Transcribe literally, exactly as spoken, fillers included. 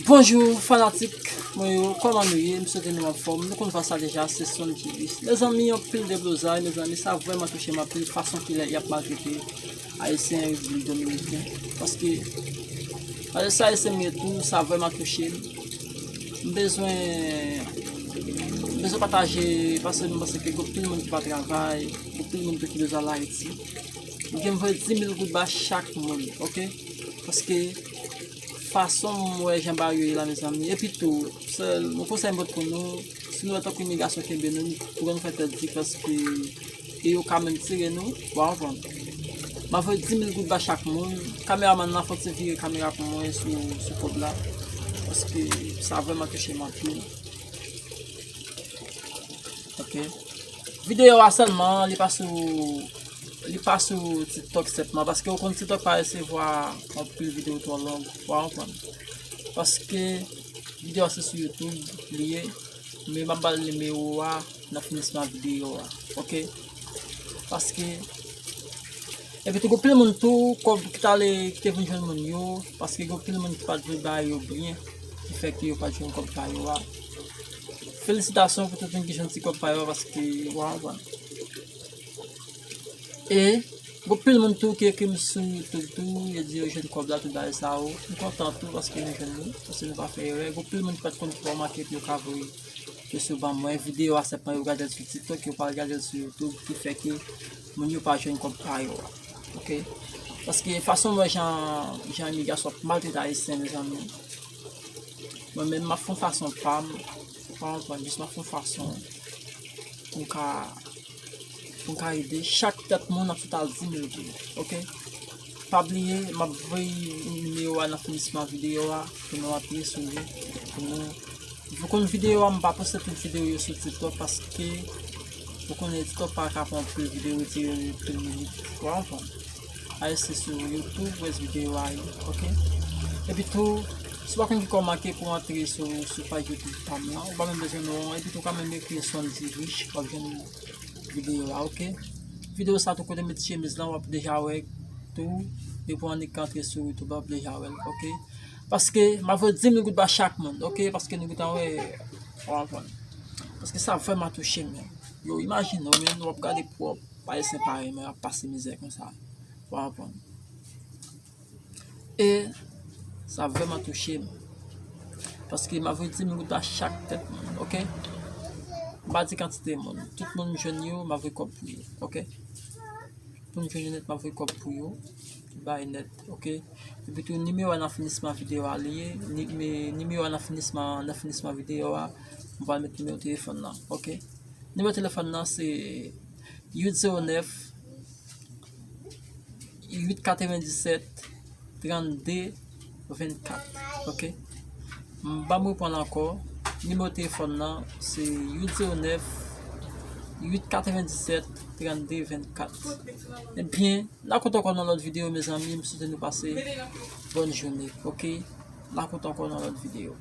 Bonjou fanatik mwen yo, kòman nou ye? M swete nou anfòm. Nou konn vwa sa deja, se Sonn Jiris. Mezanmi, anpil deblozay, mezanmi, sa vrèman touche m anpil, fason kilè y ap maltrete Ayisyen Repiblik Dominiken. Paske, paske sa Ayisyen m ye tou, sa vrèman touche m. M bezwen, m bezwen pataje, paske m panse ke gen anpil moun ki pa travay, gen anpil moun tou ki bezwen al Ayiti. M gen voye di mil goud ba chak moun, oke? Paske fason m wè jan bagay yo ye la, mezanmi. Epi tou, sèl yon konsèy m pot pou nou, si nou wè tankou imigrasyon kenbe nou, nou pou nou fè tèt di, paske e yo ka menm tire nou, w a konprann. M ap voye di mil goud ba chak moun. Kameramann nan, fò w ti vire kamera pou mwen sou, sou kòb la. Paske sa vrèman touche m anpil. Oke. Videyo a sèlman, li pa sou, li pa sou TikTok senpman, paske ou konn TikTok pa resevwa anpil videyo twò long, w a konprann. Paske videyo a se sou YouTube li ye, men m ap ba l nimewo a nan finisman videyo a, oke? Paske, epi tou, gen anpil moun tou, kòb ki t ale, ki te vin jwenn moun yo, paske gen anpil moun ki pa t vle bay yo byen, ki fè ke yo pa t jwenn kòb pa yo a. Felisitasyon pou tout moun ki jwenn ti kòb pa yo a, paske, w a konprann. E gen anpil moun tou ki ekri m sou YouTube tou, yo di yo jwenn kòb la, tout bagay sa yo. M kontan tou paske nou jwenn li, paske nou pa fè erè. Gen anpil moun ki pa t konn ki bò manke pou yo ka voye yo sou ban mwen. Videyo a sèlman yo gade l sou TikTok, yo pa gade l sou YouTube, ki fè ke moun yo pa jwenn kòb pa yo a. Oke? Paske fason m wè jan, jan imigrasyon ap maltrete Ayisyen, mezanmi. Mwen menm, m ap fè yon fason pa m, pa m pran jis, m ap fè yon fason pou m ka, pou m ka ede chak tèt moun ap sot al di mil goud, oke? Pa bliye, m ap voye nimewo a nan finisman videyo a, pou nou antre sou li, pou nou, ou konn videyo a, m pa poste tout videyo yo sou TikTok, paske ou konnen TikTok pa ka pran anpil videyo, retire anpil minit, w a konprann. Ale se sou YouTube, wè videyo a ye, oke? Epi tou, si w pa konn ki kòman ke pou antre sou, sou paj YouTube pa m nan, ou pa menm bezwen non, epi tou ou ka menm ekri Sonn Jiris, w ap jwenn videyo a, oke? Videyo sa tou kote m met chemiz lan, w ap deja wè tou, depi w annik antre sou YouTube, w ap deja wè l, oke? Paske, m ap voye di mil goud ba chak moun, oke? Paske nou gentan wè, w a konprann. Paske sa vrèman touche m, men. Yo, imajine w, men, w ap gade pwòp Ayisyen parèy mwen ap pase mizè konsa. W a konprann. E sa vrèman touche m. Paske m ap voye di mil goud ba chak tèt moun, oke? M pa di kantite moun. Tout moun m jwenn yo, m ap voye kòb pou yo, oke? Tout moun m jwenn yo nèt, m ap voye kòb pou yo. Tout bagay nèt, oke? Epi tou, nimewo a nan finisman videyo a li ye. Ni-, me-, nimewo a nan finisman, nan finisman videyo a. M pral met nimewo telefòn nan, oke? Nimewo telefòn nan se uit zewo nèf, uit katrevendisèt, trannde, vennkat, oke? M, ban m reprann ankò. Nimewo telefòn nan se uit zewo nèf, uit katrevendisèt, trannde, vennkat. Ebyen, n a kontre ankò nan lòt videyo, mezanmi. M swete nou pase bòn jounen, oke? N a kontre ankò nan lòt videyo.